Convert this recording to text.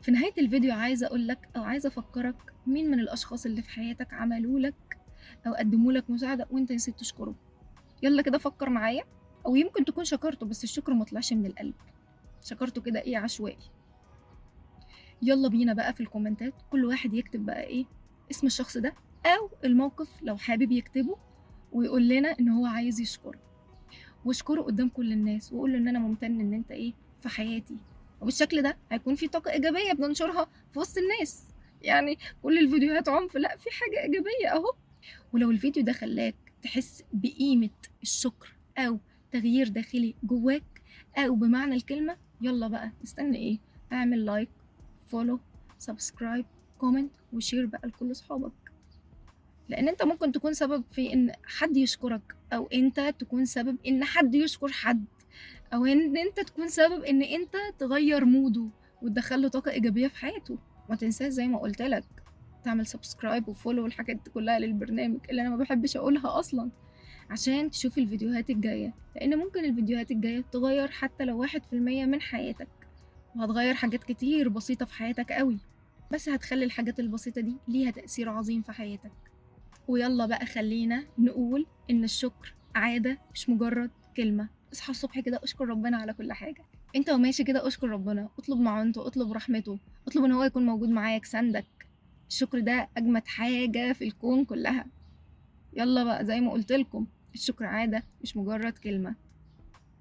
في نهاية الفيديو عايزة أقول لك أو عايزة أفكرك مين من الأشخاص اللي في حياتك عملوا لك أو قدموا لك مساعدة وأنت نسيت تشكره. يلا كده فكر معايا، أو يمكن تكون شكرته بس الشكر ما طلعش من القلب، شكرته كده إيه عشوائي. يلا بينا بقى في الكومنتات كل واحد يكتب بقى إيه اسم الشخص ده أو الموقف لو حابب يكتبه، ويقول لنا إن هو عايز يشكره، واشكره قدام كل الناس وقول له إن أنا ممتن إن أنت إيه في حياتي. وبالشكل ده هيكون في طاقة إيجابية بننشرها في وسط الناس. يعني كل الفيديوهات عنف، لا في حاجة إيجابية أهو. ولو الفيديو ده خلاك تحس بقيمة الشكر أو تغيير داخلي جواك أو بمعنى الكلمة، يلا بقى استنى إيه، اعمل like، follow، subscribe، comment و share بقى لكل أصحابك، لأن أنت ممكن تكون سبب في إن حد يشكرك، أو أنت تكون سبب إن حد يشكر حد، أو إن أنت تكون سبب إن أنت تغير mood ه وتدخله طاقة إيجابية في حياته. ما تنساش زي ما قلت لك تعمل subscribe و follow والحاجات دي كلها للبرنامج اللي أنا ما بحبش أقولها أصلا، عشان تشوف الفيديوهات الجاية، لأن ممكن الفيديوهات الجاية تغير حتى لو 1% من حياتك، وهتغير حاجات كتير بسيطة في حياتك قوي، بس هتخلي الحاجات البسيطة دي ليها تأثير عظيم في حياتك. ويلا بقى خلينا نقول إن الشكر عادة مش مجرد كلمة. اصحى الصبح كده اشكر ربنا على كل حاجة، انت وماشي كده اشكر ربنا، اطلب معونته، اطلب رحمته، اطلب ان هو يكون موجود معاك سندك. الشكر ده اجمد حاجة في الكون كلها. يلا بقى زي ما قلت لكم الشكر عادة مش مجرد كلمة.